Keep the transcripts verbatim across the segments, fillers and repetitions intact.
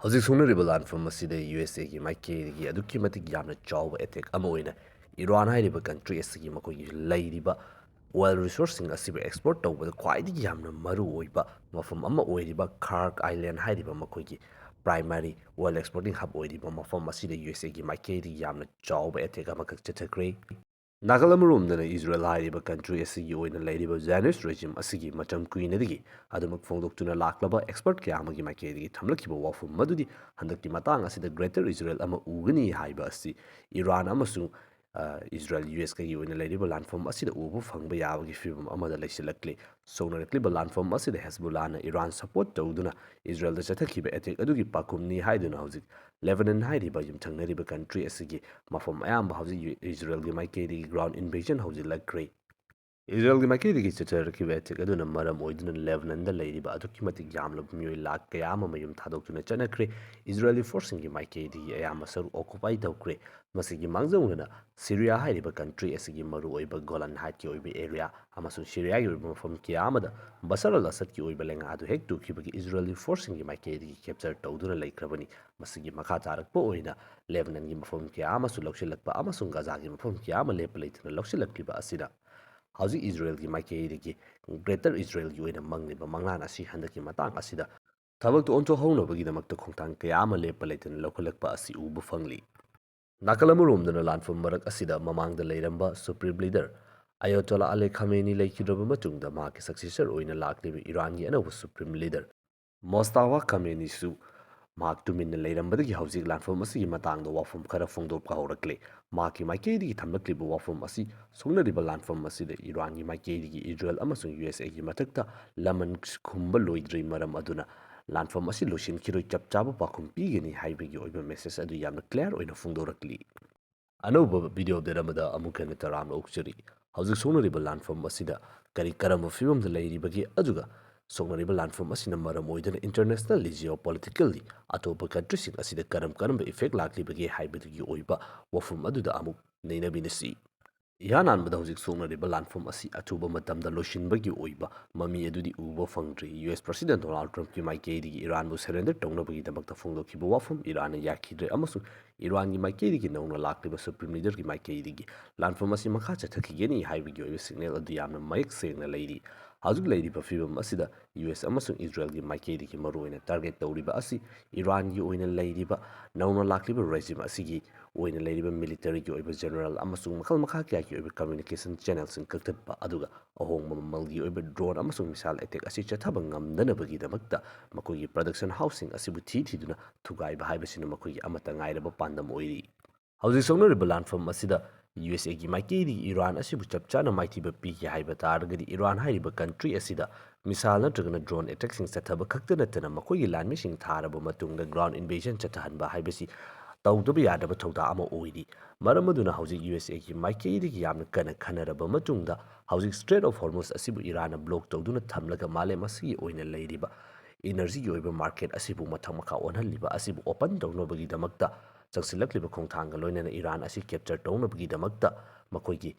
ꯍꯧꯖꯤꯛ ꯁꯣꯛꯅꯔꯤꯕ ꯂꯥꯟꯐꯝ ꯑꯁꯤꯗ ꯌꯨ ꯑꯦꯁ ꯑꯦꯒꯤ ꯃꯥꯏꯀꯩꯗꯒꯤ ꯑꯗꯨꯛꯀꯤ ꯃꯇꯤꯛ ꯌꯥꯝꯅ ꯆꯥꯎꯕ ꯑꯦꯇꯦꯛ ꯑꯃ ꯑꯣꯏꯅ ꯏꯔꯥꯟ ꯍꯥꯏꯔꯤꯕ ꯀꯟꯇ꯭ꯔꯤ ꯑꯁꯤꯒꯤ ꯃꯈꯣꯏꯒꯤ ꯂꯩꯔꯤꯕ ꯑꯣꯏꯜ ꯔꯤꯁꯣꯔꯁꯁꯤꯡ ꯑꯁꯤꯕꯨ ꯑꯦꯛꯁꯄꯣꯔꯠ ꯇꯧꯕꯗ ꯈ꯭ꯋꯥꯏꯗꯒꯤ ꯌꯥꯝꯅ ꯃꯔꯨ ꯑꯣꯏꯕ ꯃꯐꯝ ꯑꯃ ꯑꯣꯏꯔꯤꯕ ꯈꯥꯔꯛ ꯑꯥꯏꯂꯦꯟ ꯍꯥꯏꯔꯤꯕ ꯃꯈꯣꯏꯒꯤ ꯄ꯭ꯔꯥꯏꯃꯥꯔꯤ ꯑꯣꯏꯜ ꯑꯦꯛꯁꯄꯣꯔꯇꯤꯡ ꯍꯕ ꯑꯣꯏꯔꯤꯕ ꯃꯐꯝ ꯑꯁꯤꯗ ꯌꯨ ꯑꯦꯁ ꯑꯦꯒꯤ ꯃꯥꯏꯀꯩꯗꯒꯤ ꯌꯥꯝꯅ ꯆꯥꯎꯕ ꯑꯦꯇꯦꯛ ꯑꯃꯈꯛ ꯆꯠꯊꯈ꯭ꯔꯦ꯫ ꯅꯥꯀꯜ ꯑꯃꯔꯣꯝꯗꯅ ꯏꯖꯔꯦꯜ ꯍꯥꯏꯔꯤꯕ ꯀꯟꯇ꯭ꯔꯤ ꯑꯁꯤꯒꯤ ꯑꯣꯏꯅ ꯂꯩꯔꯤꯕ ꯖꯥꯏꯅꯤꯁ ꯔꯦꯖꯤꯝ ꯑꯁꯤꯒꯤ ꯃꯇꯝ ꯀꯨꯏꯅꯗꯒꯤ ꯑꯗꯨꯃꯛ ꯐꯣꯡꯗꯣꯛꯇꯨꯅ ꯂꯥꯛꯂꯕ ꯑꯦꯛꯁꯄꯔꯠ ꯀꯌꯥ ꯑꯃꯒꯤ ꯃꯥꯏꯀꯩꯗꯒꯤ ꯊꯝꯂꯛꯈꯤꯕ ꯋꯥꯐꯝ ꯑꯗꯨꯗꯤ ꯍꯟꯗꯛꯀꯤ ꯃꯇꯥꯡ ꯑꯁꯤꯗ ꯒ꯭ꯔꯦꯇꯔ ꯏꯖꯔꯦꯜ ꯑꯃ ꯎꯒꯅꯤ ꯍꯥꯏꯕ ꯑꯁꯤ ꯏꯔꯥꯟ ꯑꯃꯁꯨꯡ, ꯑ, ꯏꯖꯔꯦꯜ ꯌꯨ ꯑꯦꯁ ꯀꯒꯤ ꯑꯣꯏꯅ ꯂꯩꯔꯤꯕ ꯂꯥꯟꯐꯝ ꯑꯁꯤꯗ ꯎꯕ ꯐꯪꯕ ꯌꯥꯕꯒꯤ ꯐꯤꯕꯝ ꯑꯃꯗ ꯂꯩꯁꯤꯜꯂꯛꯂꯤ꯫ ꯁꯣꯛꯅꯔꯛꯂꯤꯕ ꯂꯥꯟꯐꯝ ꯑꯁꯤꯗ ꯍꯦꯖꯕꯨꯜꯂꯥꯅ ꯏꯔꯥꯟ ꯁꯄꯣꯔꯠ ꯇꯧꯗꯨꯅ ꯏꯖꯔꯦꯜꯗ ꯆꯠꯊꯈꯤꯕ ꯑꯦꯇꯦꯛ ꯑꯗꯨꯒꯤ ꯄꯥꯎꯈꯨꯝꯅꯤ ꯍꯥꯏꯗꯨꯅ ꯍꯧꯖꯤꯛ ꯂꯦꯕꯅꯟ ꯍꯥꯏꯔꯤꯕ ꯌꯨꯝꯊꯪꯅꯔꯤꯕ ꯀꯟꯇ꯭ꯔꯤ ꯑꯁꯤꯒꯤ ꯃꯐꯝ ꯑꯌꯥꯝꯕ ꯍꯧꯖꯤꯛ ꯌꯨ-, ꯏꯖꯔꯦꯜꯒꯤ ꯃꯥꯏꯀꯩꯗꯒꯤ ꯒ꯭ꯔꯥꯎꯟ ꯏꯟꯚꯦꯖꯟ ꯍꯧꯖꯤꯜꯂꯛꯈ꯭ꯔꯦ꯫ ꯏꯖꯔꯦꯜꯒꯤ ꯃꯥꯏꯀꯩꯗꯒꯤ ꯆꯠꯊꯔꯛꯈꯤꯕ ꯑꯦꯇꯦꯛ ꯑꯗꯨꯅ ꯃꯔꯝ ꯑꯣꯏꯗꯨꯅ ꯂꯦꯕꯅꯟꯗ ꯂꯩꯔꯤꯕ ꯑꯗꯨꯛꯀꯤ ꯃꯇꯤꯛ ꯌꯥꯝꯂꯕ ꯃꯤꯑꯣꯏ ꯂꯥꯈ ꯀꯌꯥ ꯑꯃ ꯃꯌꯨꯝ ꯊꯥꯗꯣꯛꯇꯨꯅ ꯆꯠꯅꯈ꯭ꯔꯦ꯫ ꯏꯖꯔꯦꯜꯒꯤ ꯐꯣꯔꯁꯁꯤꯡꯒꯤ ꯃꯥꯏꯀꯩꯗꯒꯤ ꯑꯌꯥꯝꯕ ꯁꯔꯨꯛ ꯑꯣꯀꯨꯄꯥꯏ ꯇꯧꯈ꯭ꯔꯦ꯫ ꯃꯁꯤꯒꯤ ꯃꯥꯡꯖꯧꯅꯅ ꯁꯤꯔꯤꯌꯥ ꯍꯥꯏꯔꯤꯕ ꯀꯟꯇ꯭ꯔꯤ ꯑꯁꯤꯒꯤ ꯃꯔꯨꯑꯣꯏꯕ ꯒꯣꯂꯥꯟ ꯍꯥꯏꯠꯀꯤ ꯑꯣꯏꯕ ꯑꯦꯔꯤꯌꯥ ꯑꯃꯁꯨꯡ ꯁꯤꯔꯤꯌꯥꯒꯤ ꯑꯣꯏꯕ ꯃꯐꯝ ꯀꯌꯥ ꯑꯃꯗ ꯕꯁꯔ ꯑꯜ ꯑꯁꯗꯀꯤ ꯑꯣꯏꯕ ꯂꯩꯉꯥꯛ ꯑꯗꯨ ꯍꯦꯛ ꯇꯨꯈꯤꯕꯒꯤ ꯏꯖꯔꯦꯜꯒꯤ ꯐꯣꯔꯁꯁꯤꯡꯒꯤ ꯃꯥꯏꯀꯩꯗꯒꯤ ꯀꯦꯞꯆꯔ ꯇꯧꯗꯨꯅ ꯂꯩꯈ꯭ꯔꯕꯅꯤ꯫ ꯃꯁꯤꯒꯤ ꯃꯈꯥ ꯇꯥꯔꯛꯄ ꯑꯣꯏꯅ ꯂꯦꯕꯅꯟꯒꯤ ꯃꯐꯝ ꯀꯌꯥ ꯑꯃꯁꯨ ꯂꯧꯁꯤꯜꯂꯛꯄ ꯑꯃꯁꯨꯡ ꯒꯥꯖꯥꯒꯤ ꯃꯐꯝ ꯀꯌꯥ ꯑꯃ ꯂꯦꯞꯄ ꯂꯩꯇꯅ ꯂꯧꯁꯤꯜꯂꯛꯂꯤꯕ ꯑꯁꯤꯅ ꯍꯧꯖꯤꯛ ꯏꯖꯔꯦꯜꯒꯤ ꯃꯥꯏꯀꯩꯗꯒꯤ ꯒ꯭ꯔꯦꯇꯔ ꯏꯖꯔꯦꯜꯒꯤ ꯑꯣꯏꯅ ꯃꯪꯂꯤꯕ ꯃꯪꯂꯥꯟ ꯑꯁꯤ ꯍꯟꯗꯛꯀꯤ ꯃꯇꯥꯡ ꯑꯁꯤꯗ ꯊꯕꯛꯇꯨ ꯑꯣꯟꯊꯣꯛꯍꯧꯅꯕꯒꯤꯗꯃꯛꯇ ꯈꯣꯡꯊꯥꯡ ꯀꯌꯥ ꯑꯃ ꯂꯦꯞꯄ ꯂꯩꯇꯅ ꯂꯧꯈꯠꯂꯛꯄ ꯑꯁꯤ ꯎꯕ ꯐꯪꯂꯤ꯫ ꯅꯥꯀꯜ ꯑꯃꯔꯣꯝꯗꯅ ꯂꯥꯟꯐꯝ ꯃꯔꯛ ꯑꯁꯤꯗ ꯃꯃꯥꯡꯗ ꯂꯩꯔꯝꯕ ꯁꯨꯄ꯭ꯔꯤꯝ ꯂꯤꯗꯔ ꯑꯌꯣꯇꯣꯂꯥ ꯑꯂꯤ ꯈꯥꯃꯦꯅꯤ ꯂꯩꯈꯤꯗ꯭ꯔꯕ ꯃꯇꯨꯡꯗ ꯃꯍꯥꯛꯀꯤ ꯁꯛꯁꯦꯁꯔ ꯑꯣꯏꯅ ꯂꯥꯛꯂꯤꯕ ꯏꯔꯥꯟꯒꯤ ꯑꯅꯧꯕ ꯁꯨꯄ꯭ꯔꯤꯝ ꯂꯤꯗꯔ ꯃꯣꯁꯇꯥꯐꯥ ꯈꯥꯃꯦꯅꯤꯁꯨ ꯃꯍꯥꯛ ꯇꯨꯃꯤꯟꯅ ꯂꯩꯔꯝꯕꯗꯒꯤ ꯍꯧꯖꯤꯛ ꯂꯥꯟꯐꯝ ꯑꯁꯤꯒꯤ ꯃꯇꯥꯡꯗ ꯋꯥꯐꯝ ꯈꯔ ꯐꯣꯡꯗꯣꯛꯄ ꯍꯧꯔꯛꯂꯦ꯫ ꯃꯍꯥꯛꯀꯤ ꯃꯥꯏꯀꯩꯗꯒꯤ ꯊꯝꯂꯛꯂꯤꯕ ꯋꯥꯐꯝ ꯑꯁꯤ ꯁꯣꯛꯅꯔꯤꯕ ꯂꯥꯟꯐꯝ ꯑꯁꯤꯗ ꯏꯔꯥꯟꯒꯤ ꯃꯥꯏꯀꯩꯗꯒꯤ ꯏꯖꯔꯦꯜ ꯑꯃꯁꯨꯡ ꯌꯨ ꯑꯦꯁ ꯑꯦꯒꯤ ꯃꯊꯛꯇ ꯂꯃꯟ ꯈꯨꯝꯕ ꯂꯣꯏꯗ꯭ꯔꯤ, ꯃꯔꯝ ꯑꯗꯨꯅ ꯂꯥꯟꯐꯝ ꯑꯁꯤ ꯂꯣꯏꯁꯤꯟꯈꯤꯔꯣꯏ, ꯆꯞ ꯆꯥꯕ ꯄꯥꯎꯈꯨꯝ ꯄꯤꯒꯅꯤ ꯍꯥꯏꯕꯒꯤ ꯑꯣꯏꯕ ꯃꯦꯁꯦꯖ ꯑꯗꯨ ꯌꯥꯝꯅ ꯀ꯭ꯂꯤꯌꯥꯔ ꯑꯣꯏꯅ ꯐꯣꯡꯗꯣꯔꯛꯂꯤ꯫ ꯑꯅꯧꯕ ꯚꯤꯗꯤꯑꯣ ꯑꯞꯗꯦꯠ ꯑꯃꯗ ꯑꯃꯨꯛ ꯍꯟꯅ ꯇꯔꯥꯝꯅ ꯑꯣꯛꯆꯔꯤ꯫ ꯍꯧꯖꯤꯛ ꯁꯣꯛꯅꯔꯤꯕ ꯂꯥꯟꯐꯝ ꯑꯁꯤꯗ ꯀꯔꯤ ꯀꯔꯝꯕ ꯐꯤꯕꯝꯗ ꯂꯩꯔꯤꯕꯒꯦ, ꯑꯗꯨꯒ ꯁꯣꯛꯅꯔꯤꯕ ꯂꯥꯟꯐꯝ ꯑꯁꯤꯅ ꯃꯔꯝ ꯑꯣꯏꯗꯨꯅ ꯏꯟꯇꯔꯅꯦꯁꯅꯦꯜꯂꯤ ꯖꯤꯑꯣ ꯄꯣꯂꯤꯇꯤꯀꯦꯜꯂꯤ ꯑꯇꯣꯞꯄ ꯀꯟꯇ꯭ꯔꯤꯁꯤꯡ ꯑꯁꯤꯗ ꯀꯔꯝ ꯀꯔꯝꯕ ꯏꯐꯦꯛ ꯂꯥꯛꯂꯤꯕꯒꯦ ꯍꯥꯏꯕꯗꯨꯒꯤ ꯑꯣꯏꯕ ꯋꯥꯐꯝ ꯑꯗꯨꯗ ꯑꯃꯨꯛ ꯅꯩꯅꯃꯤꯟꯅꯁꯤ꯫ ꯏꯍꯥꯟ ꯍꯥꯟꯕꯗ ꯍꯧꯖꯤꯛ ꯁꯣꯛꯅꯔꯤꯕ ꯂꯥꯟꯐꯝ ꯑꯁꯤ ꯑꯊꯨꯕ ꯃꯇꯝꯗ ꯂꯣꯏꯁꯤꯟꯕꯒꯤ ꯑꯣꯏꯕ ꯃꯃꯤ ꯑꯗꯨꯗꯤ ꯎꯕ ꯐꯪꯗ꯭ꯔꯤ꯫ ꯌꯨ ꯑꯦꯁ ꯄ꯭ꯔꯁꯤꯗꯦꯟ ꯗꯣꯅꯥꯜꯗ ꯇ꯭ꯔꯝꯞꯀꯤ ꯃꯥꯏꯀꯩꯗꯒꯤ ꯏꯔꯥꯟꯕꯨ ꯁꯔꯦꯟꯗꯔ ꯇꯧꯅꯕꯒꯤꯗꯃꯛꯇ ꯐꯣꯡꯗꯣꯛꯈꯤꯕ ꯋꯥꯐꯝ ꯏꯔꯥꯟꯅ ꯌꯥꯈꯤꯗ꯭ꯔꯦ ꯑꯃꯁꯨꯡ ꯏꯔꯥꯟꯒꯤ ꯃꯥꯏꯀꯩꯗꯒꯤ ꯅꯧꯅ ꯂꯥꯛꯂꯤꯕ ꯁꯨꯄ꯭ꯔꯤꯝ ꯂꯤꯗꯔꯒꯤ ꯃꯥꯏꯀꯩꯗꯒꯤ ꯂꯥꯟꯐꯝ ꯑꯁꯤ ꯃꯈꯥ ꯆꯠꯊꯈꯤꯒꯅꯤ ꯍꯥꯏꯕꯒꯤ ꯑꯣꯏꯕ ꯁꯤꯒꯅꯦꯜ ꯑꯗꯨ ꯌꯥꯝꯅ ꯃꯌꯦꯛ ꯁꯦꯡꯅ ꯂꯩꯔꯤ꯫ ꯍꯧꯖꯤꯛ ꯂꯩꯔꯤꯕ ꯐꯤꯕꯝ ꯑꯁꯤꯗ ꯌꯨ ꯑꯦꯁ ꯑꯃꯁꯨꯡ ꯏꯖꯔꯦꯜꯒꯤ ꯃꯥꯏꯀꯩꯗꯒꯤ ꯃꯔꯨꯑꯣꯏꯅ ꯇꯥꯔꯒꯦꯠ ꯇꯧꯔꯤꯕ ꯑꯁꯤ ꯏꯔꯥꯟꯒꯤ ꯑꯣꯏꯅ ꯂꯩꯔꯤꯕ ꯅꯧꯅ ꯂꯥꯛꯂꯤꯕ ꯔꯦꯖꯤꯝ ꯑꯁꯤꯒꯤ ꯑꯣꯏꯅ ꯂꯩꯔꯤꯕ ꯃꯤꯂꯤꯇꯔꯤꯒꯤ ꯑꯣꯏꯕ ꯖꯦꯅꯔꯦꯜ ꯑꯃꯁꯨꯡ ꯃꯈꯜ ꯃꯈꯥ ꯀꯌꯥꯒꯤ ꯑꯣꯏꯕ ꯀꯝꯃ꯭ꯌꯨꯅꯤꯀꯦꯁꯟ ꯆꯦꯅꯦꯜꯁꯤꯡ ꯀꯛꯊꯠꯄ, ꯑꯗꯨꯒ ꯑꯍꯣꯡꯕ ꯃꯃꯜꯒꯤ ꯑꯣꯏꯕ ꯗ꯭ꯔꯣꯟ ꯑꯃꯁꯨꯡ ꯃꯤꯁꯥꯏꯜ ꯑꯦꯇꯦꯛ ꯑꯁꯤ ꯆꯠꯊꯕ ꯉꯝꯗꯅꯕꯒꯤꯗꯃꯛꯇ ꯃꯈꯣꯏꯒꯤ ꯄ꯭ꯔꯗꯛꯁꯟ ꯍꯥꯎꯁꯁꯤꯡ ꯑꯁꯤꯕꯨ ꯊꯤ ꯊꯤꯗꯨꯅ ꯊꯨꯒꯥꯏꯕ ꯍꯥꯏꯕꯁꯤꯅ ꯃꯈꯣꯏꯒꯤ ꯑꯃꯠꯇ ꯉꯥꯏꯔꯕ ꯄꯥꯟꯗꯝ ꯑꯣꯏꯔꯤ꯫ ꯍꯧꯖꯤꯛ ꯁꯣꯛꯅꯔꯤꯕ ꯂꯥꯟꯐꯝ ꯑꯁꯤꯗ ꯌꯨ ꯑꯦꯁ ꯑꯦꯒꯤ ꯃꯥꯏꯀꯩꯗꯒꯤ ꯏꯔꯥꯟ ꯑꯁꯤꯕꯨ ꯆꯞ ꯆꯥꯅ ꯃꯥꯏꯊꯤꯕ ꯄꯤꯒꯦ ꯍꯥꯏꯕ ꯇꯥꯔꯒꯗꯤ, ꯏꯔꯥꯟ ꯍꯥꯏꯔꯤꯕ ꯀꯟꯇ꯭ꯔꯤ ꯑꯁꯤꯗ ꯃꯤꯁꯥꯏꯜ ꯅꯠꯇ꯭ꯔꯒꯅ ꯗ꯭ꯔꯣꯟ ꯑꯦꯇꯦꯛꯁꯤꯡ ꯆꯠꯊꯕ ꯈꯛꯇ ꯅꯠꯇꯅ ꯃꯈꯣꯏꯒꯤ ꯂꯥꯟꯃꯤꯁꯤꯡ ꯊꯥꯔꯕ ꯃꯇꯨꯡꯗ ꯒ꯭ꯔꯥꯎꯟ ꯏꯟꯚꯦꯖꯟ ꯆꯠꯊꯍꯟꯕ ꯍꯥꯏꯕꯁꯤ ꯇꯧꯗꯕ ꯌꯥꯗꯕ ꯊꯧꯗꯥꯡ ꯑꯃ ꯑꯣꯏꯔꯤ꯫ ꯃꯔꯝ ꯑꯗꯨꯅ ꯍꯧꯖꯤꯛ ꯌꯨ ꯑꯦꯁ ꯑꯦꯒꯤ ꯃꯥꯏꯀꯩꯗꯒꯤ ꯌꯥꯝꯅ ꯀꯟꯅ ꯈꯟꯅꯔꯕ ꯃꯇꯨꯡꯗ ꯍꯧꯖꯤꯛ ꯁ꯭ꯇ꯭ꯔꯦꯠ ꯑꯣꯐ ꯍꯣꯔꯃꯨꯖ ꯑꯁꯤꯕꯨ ꯏꯔꯥꯟꯅ ꯕ꯭ꯂꯣꯛ ꯇꯧꯗꯨꯅ ꯊꯝꯂꯒ ꯃꯥꯂꯦꯝ ꯑꯁꯤꯒꯤ ꯑꯣꯏꯅ ꯂꯩꯔꯤꯕ ꯏꯅꯔꯖꯤꯒꯤ ꯑꯣꯏꯕ ꯃꯥꯔꯀꯦꯠ ꯑꯁꯤꯕꯨ ꯃꯊꯛ ꯃꯈꯥ ꯑꯣꯟꯍꯜꯂꯤꯕ ꯑꯁꯤꯕꯨ ꯑꯣꯄꯟ ꯇꯧꯅꯕꯒꯤꯗꯃꯛꯇ ꯆꯪꯁꯤꯜꯂꯛꯂꯤꯕ ꯈꯣꯡꯊꯥꯡꯒ ꯂꯣꯏꯅꯅ ꯏꯔꯥꯟ ꯑꯁꯤ ꯀꯦꯞꯆꯔ ꯇꯧꯅꯕꯒꯤꯗꯃꯛꯇ ꯃꯈꯣꯏꯒꯤ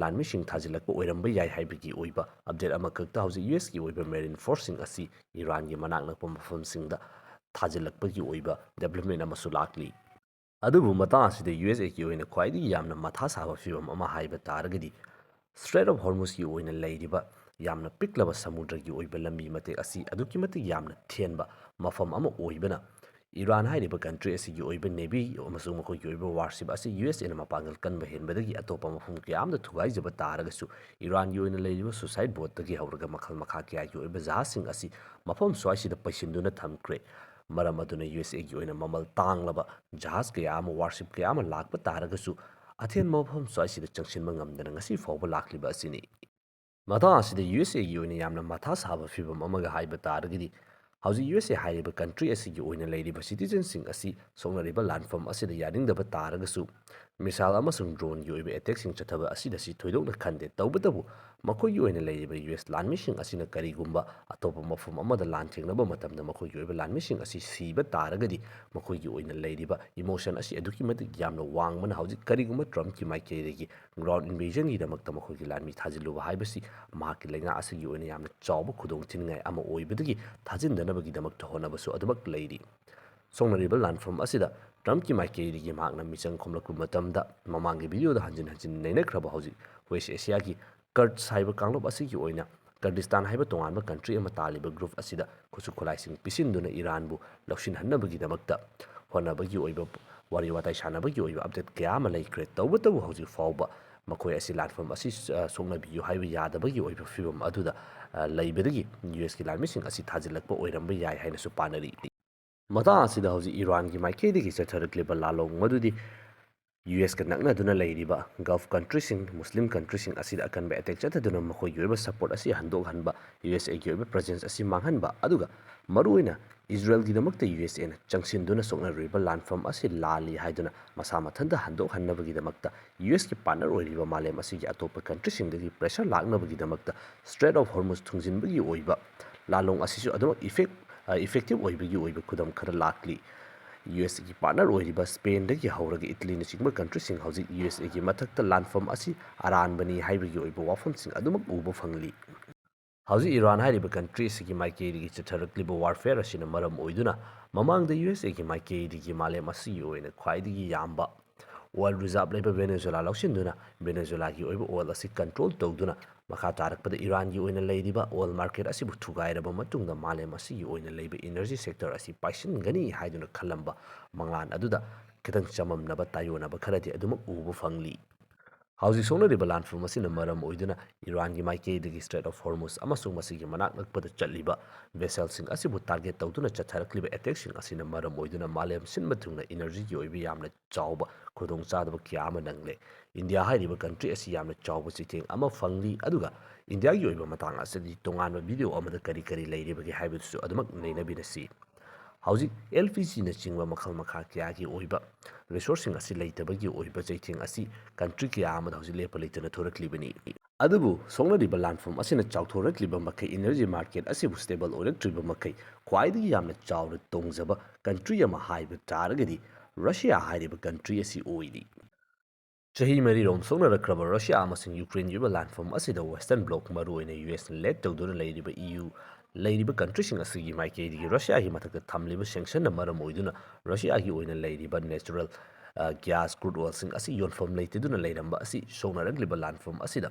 ꯂꯥꯟꯃꯤꯁꯤꯡ ꯊꯥꯖꯤꯜꯂꯛꯄ ꯑꯣꯏꯔꯝꯕ ꯌꯥꯏ ꯍꯥꯏꯕꯒꯤ ꯑꯣꯏꯕ ꯑꯞꯗꯦꯠ ꯑꯃꯈꯛꯇ ꯍꯧꯖꯤꯛ ꯌꯨ ꯑꯦꯁꯀꯤ ꯑꯣꯏꯕ ꯃꯦꯔꯤꯟ ꯐꯣꯔꯁꯁꯤꯡ ꯑꯁꯤ ꯏꯔꯥꯟꯒꯤ ꯃꯅꯥꯛ ꯅꯛꯄ ꯃꯐꯝꯁꯤꯡꯗ ꯊꯥꯖꯤꯜꯂꯛꯄꯒꯤ ꯑꯣꯏꯕ ꯗꯦꯕꯂꯞꯃꯦꯟ ꯑꯃꯁꯨ ꯂꯥꯛꯂꯤ꯫ ꯑꯗꯨꯕꯨ ꯃꯇꯥꯡ ꯑꯁꯤꯗ ꯌꯨ ꯑꯦꯁ ꯑꯦꯒꯤ ꯑꯣꯏꯅ ꯈ꯭ꯋꯥꯏꯗꯒꯤ ꯌꯥꯝꯅ ꯃꯊꯥ ꯁꯥꯕ ꯐꯤꯕꯝ ꯑꯃ ꯍꯥꯏꯕ ꯇꯥꯔꯒꯗꯤ, ꯁ꯭ꯇ꯭ꯔꯦꯠ ꯑꯣꯐ ꯍꯣꯔꯃꯨꯖꯀꯤ ꯑꯣꯏꯅ ꯂꯩꯔꯤꯕ ꯌꯥꯝꯅ ꯄꯤꯛꯂꯕ ꯁꯃꯨꯗ꯭ꯔꯒꯤ ꯑꯣꯏꯕ ꯂꯝꯕꯤ ꯃꯇꯦꯛ ꯑꯁꯤ ꯑꯗꯨꯛꯀꯤ ꯃꯇꯤꯛ ꯌꯥꯝꯅ ꯊꯦꯟꯕ ꯃꯐꯝ ꯑꯃ ꯑꯣꯏꯕꯅ, ꯏꯔꯥꯟ ꯍꯥꯏꯔꯤꯕ ꯀꯟꯇ꯭ꯔꯤ ꯑꯁꯤꯒꯤ ꯑꯣꯏꯕ ꯅꯦꯚꯤ ꯑꯃꯁꯨꯡ ꯃꯈꯣꯏꯒꯤ ꯑꯣꯏꯕ ꯋꯥꯔꯁꯤꯞ ꯑꯁꯤ ꯌꯨ ꯑꯦꯁ ꯑꯦꯅ ꯃꯄꯥꯡꯒꯜ ꯀꯟꯕ ꯍꯦꯟꯕꯗꯒꯤ ꯑꯇꯣꯞꯄ ꯃꯐꯝ ꯀꯌꯥ ꯑꯃꯗ ꯊꯨꯒꯥꯏꯖꯕ ꯇꯥꯔꯒꯁꯨ, ꯏꯔꯥꯟꯒꯤ ꯑꯣꯏꯅ ꯂꯩꯔꯤꯕ ꯁꯨꯁꯥꯏꯠ ꯕꯣꯠꯇꯒꯤ ꯍꯧꯔꯒ ꯃꯈꯜ ꯃꯈꯥ ꯀꯌꯥꯒꯤ ꯑꯣꯏꯕ ꯖꯍꯥꯖꯁꯤꯡ ꯑꯁꯤ ꯃꯐꯝ ꯁ꯭ꯋꯥꯏꯁꯤꯗ ꯄꯩꯁꯤꯟꯗꯨꯅ ꯊꯝꯈ꯭ꯔꯦ꯫ ꯃꯔꯝ ꯑꯗꯨꯅ ꯌꯨ ꯑꯦꯁ ꯑꯦꯒꯤ ꯑꯣꯏꯅ ꯃꯃꯜ ꯇꯥꯡꯂꯕ ꯖꯍꯥꯖ ꯀꯌꯥ ꯑꯃ, ꯋꯥꯔꯁꯤꯞ ꯀꯌꯥ ꯑꯃ ꯂꯥꯛꯄ ꯇꯥꯔꯒꯁꯨ, ꯑꯊꯦꯟꯕ ꯃꯐꯝ ꯁ꯭ꯋꯥꯏꯁꯤꯗ ꯆꯪꯁꯤꯟꯕ ꯉꯝꯗꯅ ꯉꯁꯤ ꯐꯥꯎꯕ ꯂꯥꯛꯂꯤꯕ ꯑꯁꯤꯅꯤ꯫ ꯃꯇꯥꯡ ꯑꯁꯤꯗ ꯌꯨ ꯑꯦꯁ ꯑꯦꯒꯤ ꯑꯣꯏꯅ ꯌꯥꯝꯅ ꯃꯊꯥ ꯁꯥꯕ ꯐꯤꯕꯝ ꯑꯃꯒ ꯍꯥꯏꯕ ꯇꯥꯔꯒꯗꯤ, ꯍꯧꯖꯤꯛ ꯌꯨ ꯑꯦꯁ ꯑꯦ ꯍꯥꯏꯔꯤꯕ ꯀꯟꯇ꯭ꯔꯤ ꯑꯁꯤꯒꯤ ꯑꯣꯏꯅ ꯂꯩꯔꯤꯕ ꯁꯤꯇꯤꯖꯟꯁꯤꯡ ꯑꯁꯤ ꯁꯣꯛꯅꯔꯤꯕ ꯂꯥꯟꯐꯝ ꯑꯁꯤꯗ ꯌꯥꯅꯤꯡꯗꯕ ꯇꯥꯔꯒꯁꯨ, ꯃꯤꯁꯥꯏꯜ ꯑꯃꯁꯨꯡ ꯗ꯭ꯔꯣꯟꯒꯤ ꯑꯣꯏꯕ ꯑꯦꯇꯦꯛꯁꯤꯡ ꯆꯠꯊꯕ ꯑꯁꯤꯗ ꯁꯤ ꯊꯣꯏꯗꯣꯛꯅ ꯈꯟꯗꯦ꯫ ꯇꯧꯕꯇꯕꯨ ꯃꯈꯣꯏꯒꯤ ꯑꯣꯏꯅ ꯂꯩꯔꯤꯕ ꯌꯨ ꯑꯦꯁ ꯂꯥꯟꯃꯤꯁꯤꯡ ꯑꯁꯤꯅ ꯀꯔꯤꯒꯨꯝꯕ ꯑꯇꯣꯞꯄ ꯃꯐꯝ ꯑꯃꯗ ꯂꯥꯟ ꯊꯦꯡꯅꯕ ꯃꯇꯝꯗ ꯃꯈꯣꯏꯒꯤ ꯑꯣꯏꯕ ꯂꯥꯟꯃꯤꯁꯤꯡ ꯑꯁꯤ ꯁꯤꯕ ꯇꯥꯔꯒꯗꯤ ꯃꯈꯣꯏꯒꯤ ꯑꯣꯏꯅ ꯂꯩꯔꯤꯕ ꯏꯃꯣꯁꯟ ꯑꯁꯤ ꯑꯗꯨꯛꯀꯤ ꯃꯇꯤꯛ ꯌꯥꯝꯅ ꯋꯥꯡꯕꯅ ꯍꯧꯖꯤꯛ ꯀꯔꯤꯒꯨꯝꯕ ꯇ꯭ꯔꯝꯞꯀꯤ ꯃꯥꯏꯀꯩꯗꯒꯤ ꯒ꯭ꯔꯥꯎꯟ ꯏꯟꯚꯦꯖꯟꯒꯤꯗꯃꯛꯇ ꯃꯈꯣꯏꯒꯤ ꯂꯥꯟꯃꯤ ꯊꯥꯖꯤꯜꯂꯨꯕ ꯍꯥꯏꯕꯁꯤ ꯃꯍꯥꯛꯀꯤ ꯂꯩꯉꯥꯛ ꯑꯁꯤꯒꯤ ꯑꯣꯏꯅ ꯌꯥꯝꯅ ꯆꯥꯎꯕ ꯈꯨꯗꯣꯡꯊꯤꯅꯤꯡꯉꯥꯏ ꯑꯃ ꯑꯣꯏꯕꯗꯒꯤ ꯊꯥꯖꯤꯟꯗꯅꯕꯒꯤꯗꯃꯛꯇ ꯍꯣꯠꯅꯕꯁꯨ ꯑꯗꯨꯃꯛ ꯂꯩꯔꯤ꯫ ꯁꯣꯛꯅꯔꯤꯕ ꯂꯥꯟꯐꯝ ꯑꯁꯤꯗ ꯇ꯭ꯔꯝꯞꯀꯤ ꯃꯥꯏꯀꯩꯗꯒꯤ ꯃꯍꯥꯛꯅ ꯃꯤꯆꯪ ꯈꯣꯝꯂꯛꯄ ꯃꯇꯝꯗ ꯃꯃꯥꯡꯒꯤ ꯚꯤꯗꯤꯑꯣꯗ ꯍꯟꯖꯤꯟ ꯍꯟꯖꯤꯟ ꯅꯩꯅꯈ꯭ꯔꯕ ꯍꯧꯖꯤꯛ ꯋꯦꯁ ꯑꯦꯁꯤꯌꯥꯒꯤ ꯀꯔꯗꯁ ꯍꯥꯏꯕ ꯀꯥꯡꯂꯨꯞ ꯑꯁꯤꯒꯤ ꯑꯣꯏꯅ ꯀꯔꯗꯤꯁꯇꯥꯟ ꯍꯥꯏꯕ ꯇꯣꯉꯥꯟꯕ ꯀꯟꯇ꯭ꯔꯤ ꯑꯃ ꯇꯥꯜꯂꯤꯕ ꯒ꯭ꯔꯨꯞ ꯑꯁꯤꯗ ꯈꯨꯠꯁꯨ ꯈꯨꯠꯂꯥꯏꯁꯤꯡ ꯄꯤꯁꯤꯟꯗꯨꯅ ꯏꯔꯥꯟꯕꯨ ꯂꯧꯁꯤꯟꯍꯟꯅꯕꯒꯤꯗꯃꯛꯇ ꯍꯣꯠꯅꯕꯒꯤ ꯑꯣꯏꯕ ꯋꯥꯔꯤ ꯋꯥꯇꯥꯏ ꯁꯥꯟꯅꯕꯒꯤ ꯑꯣꯏꯕ ꯑꯞꯗꯦꯠ ꯀꯌꯥ ꯑꯃ ꯂꯩꯈ꯭ꯔꯦ꯫ ꯇꯧꯕꯇꯕꯨ ꯍꯧꯖꯤꯛ ꯐꯥꯎꯕ ꯃꯈꯣꯏ ꯑꯁꯤ ꯂꯥꯟꯐꯝ ꯑꯁꯤ, ꯑ, ꯁꯣꯛꯅꯕꯤꯌꯨ ꯍꯥꯏꯕ ꯌꯥꯗꯕꯒꯤ ꯑꯣꯏꯕ ꯐꯤꯕꯝ ꯑꯗꯨꯗ, ꯑ, ꯂꯩꯕꯗꯒꯤ ꯌꯨ ꯑꯦꯁꯀꯤ ꯂꯥꯟꯃꯤꯁꯤꯡ ꯑꯁꯤ ꯊꯥꯖꯤꯜꯂꯛꯄ ꯑꯣꯏꯔꯝꯕ ꯌꯥꯏ ꯍꯥꯏꯅꯁꯨ ꯄꯥꯅꯔꯤ꯫ ꯃꯇꯥꯡ ꯑꯁꯤꯗ ꯍꯧꯖꯤꯛ ꯏꯔꯥꯟꯒꯤ ꯃꯥꯏꯀꯩꯗꯒꯤ ꯆꯠꯊꯔꯛꯂꯤꯕ ꯂꯥꯂꯣꯡ ꯃꯗꯨꯗꯤ ꯌꯨ ꯑꯦꯁꯀ ꯅꯛꯅꯗꯨꯅ ꯂꯩꯔꯤꯕ ꯒꯜꯐ ꯀꯟꯇ꯭ꯔꯤꯁꯤꯡ, ꯃꯨꯁꯂꯤꯝ ꯀꯟꯇ꯭ꯔꯤꯁꯤꯡ ꯑꯁꯤꯗ ꯑꯀꯟꯕ ꯑꯦꯇꯦꯛ ꯆꯠꯊꯗꯨꯅ ꯃꯈꯣꯏꯒꯤ ꯑꯣꯏꯕ ꯁꯄꯣꯔꯠ ꯑꯁꯤ ꯍꯟꯗꯣꯛꯍꯟꯕ, ꯌꯨ ꯑꯦꯁ ꯑꯦꯒꯤ ꯑꯣꯏꯕ ꯄ꯭ꯔꯖꯦꯟꯁ ꯑꯁꯤ ꯃꯥꯡꯍꯟꯕ, ꯑꯗꯨꯒ ꯃꯔꯨꯑꯣꯏꯅ ꯏꯖꯔꯦꯜꯒꯤꯗꯃꯛꯇ ꯌꯨ ꯑꯦꯁ ꯑꯦꯅ ꯆꯪꯁꯤꯟꯗꯨꯅ ꯁꯣꯛꯅꯔꯤꯕ ꯂꯥꯟꯐꯝ ꯑꯁꯤ ꯂꯥꯜꯂꯤ ꯍꯥꯏꯗꯨꯅ ꯃꯁꯥ ꯃꯊꯟꯇ ꯍꯟꯗꯣꯛꯍꯟꯅꯕꯒꯤꯗꯃꯛꯇ ꯌꯨ ꯑꯦꯁꯀꯤ ꯄꯥꯔꯠꯅꯔ ꯑꯣꯏꯔꯤꯕ ꯃꯥꯂꯦꯝ ꯑꯁꯤꯒꯤ ꯑꯇꯣꯞꯄ ꯀꯟꯇ꯭ꯔꯤꯁꯤꯡꯗꯒꯤ ꯄ꯭ꯔꯦꯁꯔ ꯂꯥꯛꯅꯕꯒꯤꯗꯃꯛꯇ ꯁ꯭ꯇ꯭ꯔꯦꯠ ꯑꯣꯐ ꯍꯣꯔꯃꯨꯖ ꯊꯨꯡꯖꯤꯟꯕꯒꯤ ꯑꯣꯏꯕ ꯂꯥꯂꯣꯡ ꯑꯁꯤꯁꯨ ꯑꯗꯨꯃꯛ ꯏꯐꯦꯛ-, ꯑ, ꯏꯐꯦꯛꯇꯤꯚ ꯑꯣꯏꯕꯒꯤ ꯑꯣꯏꯕ ꯈꯨꯗꯝ ꯈꯔ ꯂꯥꯛꯂꯤ꯫ ꯌꯨ ꯑꯦꯁꯀꯤ ꯄꯥꯔꯠꯅꯔ ꯑꯣꯏꯔꯤꯕ ꯁ꯭ꯄꯦꯟꯗꯒꯤ ꯍꯧꯔꯒ ꯏꯇꯂꯤꯅꯆꯤꯡꯕ ꯀꯟꯇ꯭ꯔꯤꯁꯤꯡ ꯍꯧꯖꯤꯛ ꯌꯨ ꯑꯦꯁ ꯑꯦꯒꯤ ꯃꯊꯛꯇ ꯂꯥꯟꯐꯝ ꯑꯁꯤ ꯑꯔꯥꯟꯕꯅꯤ ꯍꯥꯏꯕꯒꯤ ꯑꯣꯏꯕ ꯋꯥꯐꯝꯁꯤꯡ ꯑꯗꯨꯃꯛ ꯎꯕ ꯐꯪꯂꯤ꯫ ꯍꯧꯖꯤꯛ ꯏꯔꯥꯟ ꯍꯥꯏꯔꯤꯕ ꯀꯟꯇ꯭ꯔꯤ ꯑꯁꯤꯒꯤ ꯃꯥꯏꯀꯩꯗꯒꯤ ꯆꯠꯊꯔꯛꯂꯤꯕ ꯋꯥꯔꯐꯦꯌꯔ ꯑꯁꯤꯅ ꯃꯔꯝ ꯑꯣꯏꯗꯨꯅ ꯃꯃꯥꯡꯗ ꯌꯨ ꯑꯦꯁ ꯑꯦꯒꯤ ꯃꯥꯏꯀꯩꯗꯒꯤ ꯃꯥꯂꯦꯝ ꯑꯁꯤꯒꯤ ꯑꯣꯏꯅ ꯈ꯭ꯋꯥꯏꯗꯒꯤ ꯌꯥꯝꯕ ꯑꯣꯏꯜ ꯔꯤꯖꯥꯔꯚ ꯂꯩꯕ ꯚꯦꯅꯦꯖꯨꯂꯥ ꯂꯧꯁꯤꯟꯗꯨꯅ ꯚꯦꯅꯦꯖꯨꯂꯥꯒꯤ ꯑꯣꯏꯕ ꯑꯣꯏꯜ ꯑꯁꯤ ꯀꯟꯇ꯭ꯔꯣꯜ ꯇꯧꯗꯨꯅ ꯃꯈꯥ ꯇꯥꯔꯛꯄꯗ ꯏꯔꯥꯟꯒꯤ ꯑꯣꯏꯅ ꯂꯩꯔꯤꯕ ꯑꯣꯏꯜ ꯃꯥꯔꯀꯦꯠ ꯑꯁꯤꯕꯨ ꯊꯨꯒꯥꯏꯔꯕ ꯃꯇꯨꯡꯗ ꯃꯥꯂꯦꯝ ꯑꯁꯤꯒꯤ ꯑꯣꯏꯅ ꯂꯩꯕ ꯏꯅꯔꯖꯤ ꯁꯦꯛꯇꯔ ꯑꯁꯤ ꯄꯥꯏꯁꯤꯟꯒꯅꯤ ꯍꯥꯏꯗꯨꯅ ꯈꯜꯂꯝꯕ ꯃꯉꯥꯜ ꯑꯗꯨꯗ ꯈꯤꯇꯪ ꯆꯃꯝꯅꯕ ꯇꯥꯏꯑꯣꯟꯅꯕ ꯈꯔꯗꯤ ꯑꯗꯨꯃꯛ ꯎꯕ ꯐꯪꯂꯤ꯫ ꯍꯧꯖꯤꯛ ꯁꯣꯛꯅꯔꯤꯕ ꯂꯥꯟꯐꯝ ꯑꯁꯤꯅ ꯃꯔꯝ ꯑꯣꯏꯗꯨꯅ ꯏꯔꯥꯟꯒꯤ ꯃꯥꯏꯀꯩꯗꯒꯤ ꯁ꯭ꯇ꯭ꯔꯦꯠ ꯑꯣꯐ ꯍꯣꯔꯃꯨꯖ ꯑꯃꯁꯨꯡ ꯃꯁꯤꯒꯤ ꯃꯅꯥꯛ ꯅꯛꯄꯗ ꯆꯠꯂꯤꯕ ꯚꯦꯁꯦꯜꯁꯤꯡ ꯑꯁꯤꯕꯨ ꯇꯥꯔꯒꯦꯠ ꯇꯧꯗꯨꯅ ꯆꯠꯊꯔꯛꯂꯤꯕ ꯑꯦꯇꯦꯛꯁꯤꯡ ꯑꯁꯤꯅ ꯃꯔꯝ ꯑꯣꯏꯗꯨꯅ ꯃꯥꯂꯦꯝ ꯁꯤꯟꯕ ꯊꯨꯡꯅ ꯏꯅꯔꯖꯤꯒꯤ ꯑꯣꯏꯕ ꯌꯥꯝꯅ ꯆꯥꯎꯕ ꯈꯨꯗꯣꯡꯆꯥꯗꯕ ꯀꯌꯥ ꯑꯃ ꯅꯪꯂꯦ꯫ ꯏꯟꯗꯤꯌꯥ ꯍꯥꯏꯔꯤꯕ ꯀꯟꯇ꯭ꯔꯤ ꯑꯁꯤ ꯌꯥꯝꯅ ꯆꯥꯎꯕ ꯆꯩꯊꯦꯡ ꯑꯃ ꯐꯪꯂꯤ, ꯑꯗꯨꯒ ꯏꯟꯗꯤꯌꯥꯒꯤ ꯑꯣꯏꯕ ꯃꯇꯥꯡ ꯑꯁꯤꯗꯤ ꯇꯣꯉꯥꯟꯕ ꯚꯤꯗꯤꯑꯣ ꯑꯃꯗ ꯀꯔꯤ ꯀꯔꯤ ꯂꯩꯔꯤꯕꯒꯦ ꯍꯥꯏꯕꯗꯨꯁꯨ ꯑꯗꯨꯃꯛ ꯅꯩꯅꯃꯤꯟꯅꯁꯤ꯫ ꯍꯧꯖꯤꯛ ꯑꯦꯜ ꯄꯤ ꯖꯤꯅꯆꯤꯡꯕ ꯃꯈꯜ ꯃꯈꯥ ꯀꯌꯥꯒꯤ ꯑꯣꯏꯕ ꯔꯤꯁꯣꯔꯁꯁꯤꯡ ꯑꯁꯤ ꯂꯩꯇꯕꯒꯤ ꯑꯣꯏꯕ ꯆꯩꯊꯦꯡ ꯑꯁꯤ ꯀꯟꯇ꯭ꯔꯤ ꯀꯌꯥ ꯑꯃꯗ ꯍꯧꯖꯤꯛ ꯂꯦꯞꯄ ꯂꯩꯇꯅ ꯊꯣꯔꯛꯂꯤꯕꯅꯤ꯫ ꯑꯗꯨꯕꯨ ꯁꯣꯛꯅꯔꯤꯕ ꯂꯥꯟꯐꯝ ꯑꯁꯤꯅ ꯆꯥꯎꯊꯣꯔꯛꯂꯤꯕ ꯃꯈꯩ, ꯏꯅꯔꯖꯤ ꯃꯥꯔꯀꯦꯠ ꯑꯁꯤꯕꯨ ꯁ꯭ꯇꯦꯕꯜ ꯑꯣꯏꯔꯛꯇ꯭ꯔꯤꯕ ꯃꯈꯩ, ꯈ꯭ꯋꯥꯏꯗꯒꯤ ꯌꯥꯝꯅ ꯆꯥꯎꯅ ꯇꯣꯡꯖꯕ ꯀꯟꯇ꯭ꯔꯤ ꯑꯃ ꯍꯥꯏꯕ ꯇꯥꯔꯒꯗꯤ ꯔꯁꯤꯌꯥ ꯍꯥꯏꯔꯤꯕ ꯀꯟꯇ꯭ꯔꯤ ꯑꯁꯤ ꯑꯣꯏꯔꯤ꯫ ꯆꯍꯤ ꯃꯔꯤꯔꯣꯝ ꯁꯣꯛꯅꯔꯛꯈ꯭ꯔꯕ ꯔꯁꯤꯌꯥ ꯑꯃꯁꯨꯡ ꯌꯨꯀ꯭ꯔꯦꯟꯒꯤ ꯑꯣꯏꯕ ꯂꯥꯟꯐꯝ ꯑꯁꯤꯗ ꯋꯦꯁꯇꯔꯟ ꯕ꯭ꯂꯣꯛ, ꯃꯔꯨꯑꯣꯏꯅ ꯌꯨ ꯑꯦꯁꯅ ꯂꯦꯗ ꯇꯧꯗꯨꯅ ꯂꯩꯔꯤꯕ ꯏ ꯌꯨ, ꯂꯩꯔꯤꯕ ꯀꯟꯇ꯭ꯔꯤꯁꯤꯡ ꯑꯁꯤꯒꯤ ꯃꯥꯏꯀꯩꯗꯒꯤ ꯔꯁꯤꯌꯥꯒꯤ ꯃꯊꯛꯇ ꯊꯝꯂꯤꯕ ꯁꯦꯡꯁꯟꯅ ꯃꯔꯝ ꯑꯣꯏꯗꯨꯅ ꯔꯁꯤꯌꯥꯒꯤ ꯑꯣꯏꯅ ꯂꯩꯔꯤꯕ ꯅꯦꯆꯔꯦꯜ, ꯑ, ꯒ꯭ꯌꯥꯁ, ꯀ꯭ꯔꯨꯗ ꯑꯣꯏꯜꯁꯤꯡ ꯑꯁꯤ ꯌꯣꯟꯐꯝ ꯂꯩꯇꯗꯨꯅ ꯂꯩꯔꯝꯕ ꯑꯁꯤ ꯁꯣꯛꯅꯔꯛꯂꯤꯕ ꯂꯥꯟꯐꯝ ꯑꯁꯤꯗ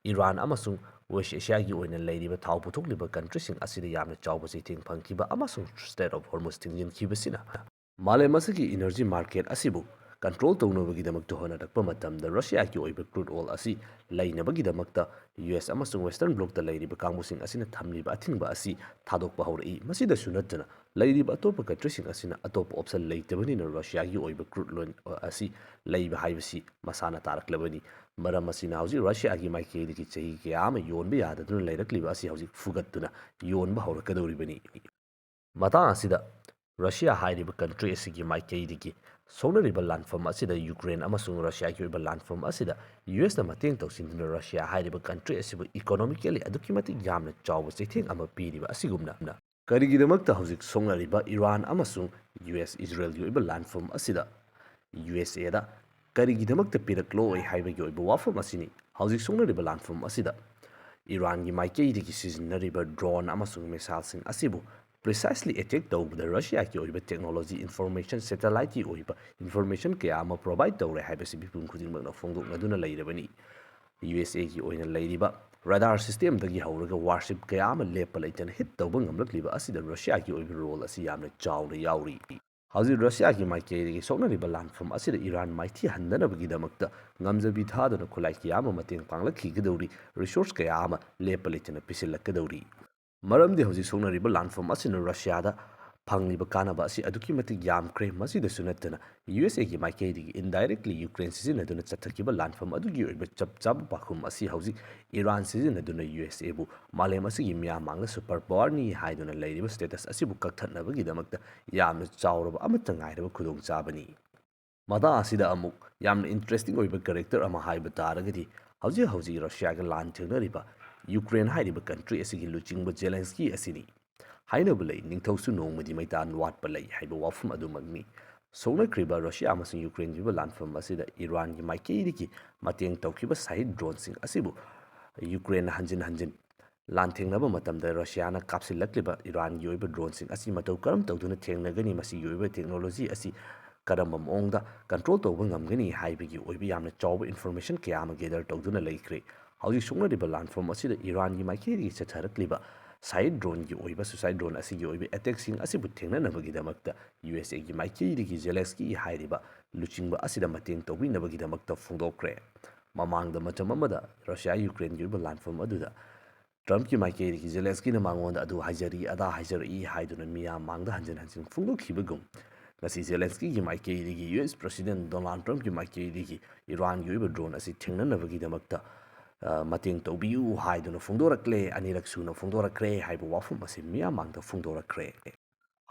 ꯏꯔꯥꯟ ꯑꯃꯁꯨꯡ ꯋꯦꯁ ꯑꯦꯁꯤꯌꯥꯒꯤ ꯑꯣꯏꯅ ꯂꯩꯔꯤꯕ ꯊꯥꯎ ꯄꯨꯊꯣꯛꯂꯤꯕ ꯀꯟꯇ꯭ꯔꯤꯁꯤꯡ ꯑꯁꯤꯗ ꯌꯥꯝꯅ ꯆꯥꯎꯕ ꯆꯩꯊꯦꯡ ꯐꯪꯈꯤꯕ ꯑꯃꯁꯨꯡ ꯁ꯭ꯇ꯭ꯔꯦꯠ ꯑꯣꯐ ꯍꯣꯔꯃꯨꯖ ꯊꯤꯡꯖꯤꯟꯈꯤꯕꯁꯤꯅ ꯃꯥꯂꯦꯝ ꯑꯁꯤꯒꯤ ꯏꯅꯔꯖꯤ ꯃꯥꯔꯀꯦꯠ ꯑꯁꯤꯕꯨ ꯀꯟꯇ꯭ꯔꯣꯜ ꯇꯧꯅꯕꯒꯤꯗꯃꯛꯇ ꯍꯣꯠꯅꯔꯛꯄ ꯃꯇꯝꯗ ꯔꯁꯤꯌꯥꯒꯤ ꯑꯣꯏꯕ ꯀ꯭ꯔꯨꯗ ꯑꯣꯏꯜ ꯑꯁꯤ ꯂꯩꯅꯕꯒꯤꯗꯃꯛꯇ ꯌꯨ ꯑꯦꯁ ꯑꯃꯁꯨꯡ ꯋꯦꯁꯇꯔꯟ ꯕ꯭ꯂꯣꯛꯇ ꯂꯩꯔꯤꯕ ꯀꯥꯡꯕꯨꯁꯤꯡ ꯑꯁꯤꯅ ꯊꯝꯂꯤꯕ ꯑꯊꯤꯡꯕ ꯑꯁꯤ ꯊꯥꯗꯣꯛꯄ ꯍꯧꯔꯛꯏ꯫ ꯃꯁꯤꯗꯁꯨ ꯅꯠꯇꯅ ꯂꯩꯔꯤꯕ ꯑꯇꯣꯞꯄ ꯀꯟꯇ꯭ꯔꯤꯁꯤꯡ ꯑꯁꯤꯅ ꯑꯇꯣꯞꯄ ꯑꯣꯞꯁꯟ ꯂꯩꯇꯕꯅꯤꯅ ꯔꯁꯤꯌꯥꯒꯤ ꯑꯣꯏꯕ ꯀ꯭ꯔꯨꯗ ꯑꯣꯏꯜ ꯑꯁꯤ ꯂꯩꯕ ꯍꯥꯏꯕꯁꯤ ꯃꯁꯥꯅ ꯇꯥꯔꯛꯂꯕꯅꯤ꯫ ꯃꯔꯝ ꯑꯁꯤꯅ ꯍꯧꯖꯤꯛ ꯔꯁꯤꯌꯥꯒꯤ ꯃꯥꯏꯀꯩꯗꯒꯤ ꯆꯍꯤ ꯀꯌꯥ ꯑꯃ ꯌꯣꯟꯕ ꯌꯥꯗꯗꯨꯅ ꯂꯩꯔꯛꯂꯤꯕ ꯑꯁꯤ ꯍꯧꯖꯤꯛ ꯐꯨꯒꯠꯇꯨꯅ ꯌꯣꯟꯕ ꯍꯧꯔꯛꯀꯗꯧꯔꯤꯕꯅꯤ꯫ ꯃꯇꯥꯡ ꯑꯁꯤꯗ ꯔꯁꯤꯌꯥ ꯍꯥꯏꯔꯤꯕ ꯀꯟꯇ꯭ꯔꯤ ꯑꯁꯤꯒꯤ ꯃꯥꯏꯀꯩꯗꯒꯤ ꯁꯣꯛꯅꯔꯤꯕ ꯂꯥꯟꯐꯝ ꯑꯁꯤꯗ ꯌꯨꯀ꯭ꯔꯦꯟ ꯑꯃꯁꯨꯡ ꯔꯁꯤꯌꯥꯒꯤ ꯑꯣꯏꯕ ꯂꯥꯟꯐꯝ ꯑꯁꯤꯗ ꯌꯨ ꯑꯦꯁꯅ ꯃꯇꯦꯡ ꯇꯧꯁꯤꯟꯗꯨꯅ ꯔꯁꯤꯌꯥ ꯍꯥꯏꯔꯤꯕ ꯀꯟꯇ꯭ꯔꯤ ꯑꯁꯤꯕꯨ ꯏꯀꯣꯅꯣꯃꯤꯀꯦꯜꯂꯤ ꯑꯗꯨꯛꯀꯤ ꯃꯇꯤꯛ ꯌꯥꯝꯅ ꯆꯥꯎꯕ ꯆꯩꯊꯦꯡ ꯑꯃ ꯄꯤꯔꯤꯕ ꯑꯁꯤꯒꯨꯝꯅ ꯀꯔꯤꯒꯤꯗꯃꯛꯇ ꯍꯧꯖꯤꯛ ꯁꯣꯛꯅꯔꯤꯕ ꯏꯔꯥꯟ ꯑꯃꯁꯨꯡ ꯌꯨ ꯑꯦꯁ ꯏꯖꯔꯦꯜꯒꯤ ꯑꯣꯏꯕ ꯂꯥꯟꯐꯝ ꯑꯁꯤꯗ ꯌꯨ ꯑꯦꯁ ꯑꯦꯗ ꯀꯔꯤꯒꯤꯗꯃꯛꯇ ꯄꯤꯔꯛꯂꯣꯏ ꯍꯥꯏꯕꯒꯤ ꯑꯣꯏꯕ ꯋꯥꯐꯝ ꯑꯁꯤꯅꯤ꯫ ꯍꯧꯖꯤꯛ ꯁꯣꯛꯅꯔꯤꯕ ꯂꯥꯟꯐꯝ ꯑꯁꯤꯗ ꯏꯔꯥꯟꯒꯤ ꯃꯥꯏꯀꯩꯗꯒꯤ ꯁꯤꯖꯤꯟꯅꯔꯤꯕ ꯗ꯭ꯔꯣꯟ ꯑꯃꯁꯨꯡ ꯃꯤꯁꯥꯏꯜꯁꯤꯡ ꯑꯁꯤꯕꯨ ꯄ꯭ꯔꯤꯁꯥꯏꯁꯂꯤ ꯑꯦꯇꯦꯛ ꯇꯧꯕꯗ ꯔꯁꯤꯌꯥꯒꯤ ꯑꯣꯏꯕ ꯇꯦꯛꯅꯣꯂꯣꯖꯤ, ꯏꯟꯐꯣꯔꯃꯦꯁꯟ, ꯁꯦꯇꯦꯂꯥꯏꯠꯀꯤ ꯑꯣꯏꯕ ꯏꯟꯐꯣꯔꯃꯦꯁꯟ ꯀꯌꯥ ꯑꯃ ꯄ꯭ꯔꯣꯚꯥꯏꯗ ꯇꯧꯔꯦ ꯍꯥꯏꯕꯁꯤ ꯃꯤꯄꯨꯝ ꯈꯨꯗꯤꯡꯃꯛꯅ ꯐꯣꯡꯗꯣꯛꯅꯗꯨꯅ ꯂꯩꯔꯕꯅꯤ꯫ ꯌꯨ ꯑꯦꯁ ꯑꯦꯒꯤ ꯑꯣꯏꯅ ꯂꯩꯔꯤꯕ ꯔꯦꯗꯥꯔ ꯁꯤꯁꯇꯦꯝꯗꯒꯤ ꯍꯧꯔꯒ ꯋꯥꯔꯁꯤꯞ ꯀꯌꯥ ꯑꯃ ꯂꯦꯞꯄ ꯂꯩꯇꯅ ꯍꯤꯠ ꯇꯧꯕ ꯉꯝꯂꯛꯂꯤꯕ ꯑꯁꯤꯗ ꯔꯁꯤꯌꯥꯒꯤ ꯑꯣꯏꯕ ꯔꯣꯜ ꯑꯁꯤ ꯌꯥꯝꯅ ꯆꯥꯎꯅ ꯌꯥꯎꯔꯤ꯫ ꯍꯧꯖꯤꯛ ꯔꯁꯤꯌꯥꯒꯤ ꯃꯥꯏꯀꯩꯗꯒꯤ ꯁꯣꯛꯅꯔꯤꯕ ꯂꯥꯟꯐꯝ ꯑꯁꯤꯗ ꯏꯔꯥꯟ ꯃꯥꯏꯊꯤ ꯍꯟꯗꯅꯕꯒꯤꯗꯃꯛꯇ ꯉꯝꯖꯕꯤ ꯊꯥꯗꯨꯅ ꯈꯨꯠꯂꯥꯏ ꯀꯌꯥ ꯑꯃ ꯃꯇꯦꯡ ꯄꯥꯡꯂꯛꯈꯤꯒꯗꯧꯔꯤ, ꯔꯤꯁꯣꯔꯁ ꯀꯌꯥ ꯑꯃ ꯂꯦꯞꯄ ꯂꯩꯇꯅ ꯄꯤꯁꯤꯜꯂꯛꯀꯗꯧꯔꯤ꯫ ꯃꯔꯝꯗꯤ ꯍꯧꯖꯤꯛ ꯁꯣꯛꯅꯔꯤꯕ ꯂꯥꯟꯐꯝ ꯑꯁꯤꯅ ꯔꯁꯤꯌꯥꯗ ꯐꯪꯂꯤꯕ ꯀꯥꯟꯅꯕ ꯑꯁꯤ ꯑꯗꯨꯛꯀꯤ ꯃꯇꯤꯛ ꯌꯥꯝꯈ꯭ꯔꯦ꯫ ꯃꯁꯤꯗꯁꯨ ꯅꯠꯇꯅ, ꯌꯨ ꯑꯦꯁ ꯑꯦꯒꯤ ꯃꯥꯏꯀꯩꯗꯒꯤ indirectly ꯌꯨꯀ꯭ꯔꯦꯟ ꯁꯤꯖꯤꯟꯅꯗꯨꯅ ꯆꯠꯊꯈꯤꯕ ꯂꯥꯟꯐꯝ ꯑꯗꯨꯒꯤ ꯑꯣꯏꯕ ꯆꯞ ꯆꯥꯕ ꯄꯥꯎꯈꯨꯝ ꯑꯁꯤ ꯍꯧꯖꯤꯛ ꯏꯔꯥꯟ ꯁꯤꯖꯤꯟꯅꯗꯨꯅ ꯌꯨ ꯑꯦꯁ ꯑꯦꯕꯨ ꯃꯥꯂꯦꯝ ꯑꯁꯤꯒꯤ ꯃꯤꯌꯥꯝ ꯃꯥꯡꯗ super power ꯅꯤ ꯍꯥꯏꯗꯨꯅ ꯂꯩꯔꯤꯕ status ꯑꯁꯤꯕꯨ ꯀꯛꯊꯠꯅꯕꯒꯤꯗꯃꯛꯇ ꯌꯥꯝꯅ ꯆꯥꯎꯔꯕ ꯑꯃꯠꯇ ꯉꯥꯏꯔꯕ ꯈꯨꯗꯣꯡꯆꯥꯕꯅꯤ꯫ ꯃꯇꯥꯡ ꯑꯁꯤꯗ ꯑꯃꯨꯛ ꯌꯥꯝꯅ interesting ꯑꯣꯏꯕ character ꯑꯃ ꯍꯥꯏꯕ ꯇꯥꯔꯒꯗꯤ, ꯍꯧꯖꯤꯛ ꯍꯧꯖꯤꯛ ꯔꯁꯤꯌꯥꯒ ꯂꯥꯟ ꯊꯦꯡꯅꯔꯤꯕ ꯌꯨꯀ꯭ꯔꯦꯟ ꯍꯥꯏꯔꯤꯕ country ꯑꯁꯤꯒꯤ ꯂꯨꯆꯤꯡꯕ ꯖꯦꯂꯦꯟꯁꯀꯤ ꯑꯁꯤꯅꯤ꯫ ꯍꯥꯏꯅꯕ ꯂꯩ, "ꯅꯤꯡꯊꯧꯁꯨ ꯅꯣꯡꯃꯗꯤ ꯃꯩꯇꯥꯟ ꯋꯥꯠꯄ ꯂꯩ" ꯍꯥꯏꯕ ꯋꯥꯐꯝ ꯑꯗꯨꯃꯛꯅꯤ꯫ ꯁꯣꯛꯅꯈ꯭ꯔꯤꯕ ꯔꯁꯤꯌꯥ ꯑꯃꯁꯨꯡ ꯌꯨꯀ꯭ꯔꯦꯟꯒꯤ ꯑꯣꯏꯕ ꯂꯥꯟꯐꯝ ꯑꯁꯤꯗ ꯏꯔꯥꯟꯒꯤ ꯃꯥꯏꯀꯩꯗꯒꯤ ꯃꯇꯦꯡ ꯇꯧꯈꯤꯕ ꯁꯥꯍꯤꯗ drone ꯁꯤꯡ ꯑꯁꯤꯕꯨ ꯌꯨꯀ꯭ꯔꯦꯟꯅ ꯍꯟꯖꯤꯟ ꯍꯟꯖꯤꯟ ꯂꯥꯟꯊꯦꯡꯅꯕ ꯃꯇꯝꯗ ꯔꯁꯤꯌꯥꯅ ꯀꯥꯞꯁꯤꯜꯂꯛꯂꯤꯕ ꯏꯔꯥꯟꯒꯤ ꯑꯣꯏꯕ drone ꯁꯤꯡ ꯑꯁꯤ ꯃꯇꯧ ꯀꯔꯝ ꯇꯧꯗꯨꯅ ꯊꯦꯡꯅꯒꯅꯤ, ꯃꯁꯤꯒꯤ ꯑꯣꯏꯕ technology ꯑꯁꯤ ꯀꯔꯝꯕ ꯃꯑꯣꯡꯗ control ꯇꯧꯕ ꯉꯝꯒꯅꯤ ꯍꯥꯏꯕꯒꯤ ꯑꯣꯏꯕ ꯌꯥꯝꯅ ꯆꯥꯎꯕ information ꯀꯌꯥ ꯑꯃ gather ꯇꯧꯗꯨꯅ ꯂꯩꯈ꯭ꯔꯦ꯫ ꯍꯧꯖꯤꯛ ꯁꯣꯛꯅꯔꯤꯕ ꯂꯥꯟꯐꯝ ꯑꯁꯤꯗ ꯏꯔꯥꯟꯒꯤ ꯃꯥꯏꯀꯩꯗꯒꯤ ꯆꯠꯊꯔꯛꯂꯤꯕ ꯁꯥꯍꯤꯗ drone ꯒꯤ ꯑꯣꯏꯕ, suicide drone ꯑꯁꯤꯒꯤ ꯑꯣꯏꯕ attack ꯁꯤꯡ ꯑꯁꯤꯕꯨ ꯊꯦꯡꯅꯅꯕꯒꯤꯗꯃꯛꯇ ꯌꯨ ꯑꯦꯁ ꯑꯦꯒꯤ ꯃꯥꯏꯀꯩꯗꯒꯤ ꯖꯦꯂꯦꯟꯁꯀꯤ ꯍꯥꯏꯔꯤꯕ ꯂꯨꯆꯤꯡꯕ ꯑꯁꯤꯗ ꯃꯇꯦꯡ ꯇꯧꯕꯤꯅꯕꯒꯤꯗꯃꯛꯇ ꯐꯣꯡꯗꯣꯛꯈ꯭ꯔꯦ꯫ ꯃꯃꯥꯡꯗ ꯃꯇꯝ ꯑꯃꯗ ꯔꯁꯤꯌꯥ ꯌꯨꯀ꯭ꯔꯦꯟꯒꯤ ꯑꯣꯏꯕ ꯂꯥꯟꯐꯝ ꯑꯗꯨꯗ ꯇ꯭ꯔꯝꯞꯀꯤ ꯃꯥꯏꯀꯩꯗꯒꯤ ꯖꯦꯂꯦꯟꯁꯀꯤꯅ ꯃꯉꯣꯟꯗ ꯑꯗꯨ ꯍꯥꯏꯖꯔꯤ, ꯑꯗꯥ ꯍꯥꯏꯖꯔꯛꯏ ꯍꯥꯏꯗꯨꯅ ꯃꯤꯌꯥꯝ ꯃꯥꯡꯗ ꯍꯟꯖꯤꯟ ꯍꯟꯖꯤꯟ ꯐꯣꯡꯗꯣꯛꯈꯤꯕꯒꯨꯝ, ꯉꯁꯤ ꯖꯦꯂꯦꯟꯁꯀꯤꯒꯤ ꯃꯥꯏꯀꯩꯗꯒꯤ U S President Donald Trump ꯀꯤ ꯃꯥꯏꯀꯩꯗꯒꯤ ꯏꯔꯥꯟꯒꯤ ꯑꯣꯏꯕ drone ꯑꯁꯤ ꯊꯦꯡꯅꯅꯕꯒꯤꯗꯃꯛꯇ, ꯑ, ꯃꯇꯦꯡ ꯇꯧꯕꯤꯌꯨ ꯍꯥꯏꯗꯨꯅ ꯐꯣꯡꯗꯣꯔꯛꯂꯦ, ꯑꯅꯤꯔꯛ ꯁꯨꯅ ꯐꯣꯡꯗꯣꯔꯛꯈ꯭ꯔꯦ ꯍꯥꯏꯕ ꯋꯥꯐꯝ ꯑꯁꯤ ꯃꯤꯌꯥꯝ ꯃꯥꯡꯗ ꯐꯣꯡꯗꯣꯔꯛꯈ꯭ꯔꯦ꯫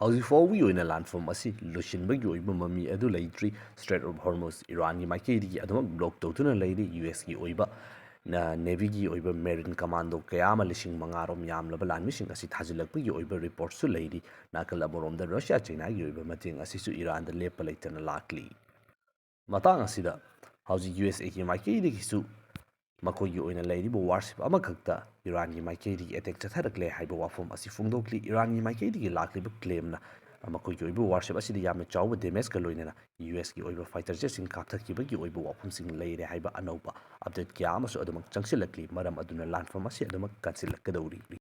ꯍꯧꯖꯤꯛ ꯐꯥꯎꯕꯒꯤ ꯑꯣꯏꯅ ꯂꯥꯟꯐꯝ ꯑꯁꯤ ꯂꯣꯏꯁꯤꯟꯕꯒꯤ ꯑꯣꯏꯕ ꯃꯃꯤ ꯑꯗꯨ ꯂꯩꯇ꯭ꯔꯤ꯫ Strait of Hormuz ꯏꯔꯥꯟꯒꯤ ꯃꯥꯏꯀꯩꯗꯒꯤ ꯑꯗꯨꯃꯛ block ꯇꯧꯗꯨꯅ ꯂꯩꯔꯤ꯫ ꯌꯨ ꯑꯦꯁ ꯀꯤ ꯑꯣꯏꯕ ꯅ-, Navy ꯒꯤ ꯑꯣꯏꯕ marine commando ꯀꯌꯥ ꯑꯃ ꯂꯤꯁꯤꯡ ꯃꯉꯥ ꯔꯣꯝ ꯌꯥꯝꯂꯕ ꯂꯥꯟꯃꯤꯁꯤꯡ ꯑꯁꯤ ꯊꯥꯖꯤꯜꯂꯛꯄꯒꯤ ꯑꯣꯏꯕ report ꯁꯨ ꯂꯩꯔꯤ꯫ ꯅꯥꯀꯜ ꯑꯃꯔꯣꯝꯗ ꯔꯁꯤꯌꯥ ꯆꯩꯅꯥꯒꯤ ꯑꯣꯏꯕ ꯃꯇꯦꯡ ꯑꯁꯤꯁꯨ ꯏꯔꯥꯟꯗ ꯂꯦꯞꯄ ꯂꯩꯇꯅ ꯂꯥꯛꯂꯤ꯫ ꯃꯇꯥꯡ ꯑꯁꯤꯗ ꯍꯧꯖꯤꯛ ꯌꯨ ꯑꯦꯁ ꯑꯦ ꯒꯤ ꯃꯥꯏꯀꯩꯗꯒꯤꯁꯨ ꯃꯈꯣꯏꯒꯤ ꯑꯣꯏꯅ ꯂꯩꯔꯤꯕ warship ꯑꯃꯈꯛꯇ ꯏꯔꯥꯟꯒꯤ ꯃꯥꯏꯀꯩꯗꯒꯤ attack ꯆꯠꯊꯔꯛꯂꯦ ꯍꯥꯏꯕ ꯋꯥꯐꯝ ꯑꯁꯤ ꯐꯣꯡꯗꯣꯛꯂꯤ꯫ ꯏꯔꯥꯟꯒꯤ ꯃꯥꯏꯀꯩꯗꯒꯤ ꯂꯥꯛꯂꯤꯕ claim ꯅ ꯃꯈꯣꯏꯒꯤ ꯑꯣꯏꯕ warship ꯑꯁꯤꯗ ꯌꯥꯝꯅ ꯆꯥꯎꯕ damage ꯀ ꯂꯣꯏꯅꯅ ꯌꯨ ꯑꯦꯁ ꯀꯤ ꯑꯣꯏꯕ fighter jet ꯁꯤꯡ ꯀꯥꯞꯊꯈꯤꯕꯒꯤ ꯑꯣꯏꯕ ꯋꯥꯐꯝꯁꯤꯡ ꯂꯩꯔꯦ ꯍꯥꯏꯕ ꯑꯅꯧꯕ update ꯀꯌꯥ ꯑꯃꯁꯨ ꯑꯗꯨꯃꯛ ꯆꯪꯁꯤꯜꯂꯛꯂꯤ꯫ ꯃꯔꯝ ꯑꯗꯨꯅ ꯂꯥꯟꯐꯝ ꯑꯁꯤ ꯑꯗꯨꯃꯛ ꯀꯟꯁꯤꯜꯂꯛꯀꯗꯧꯔꯤ꯫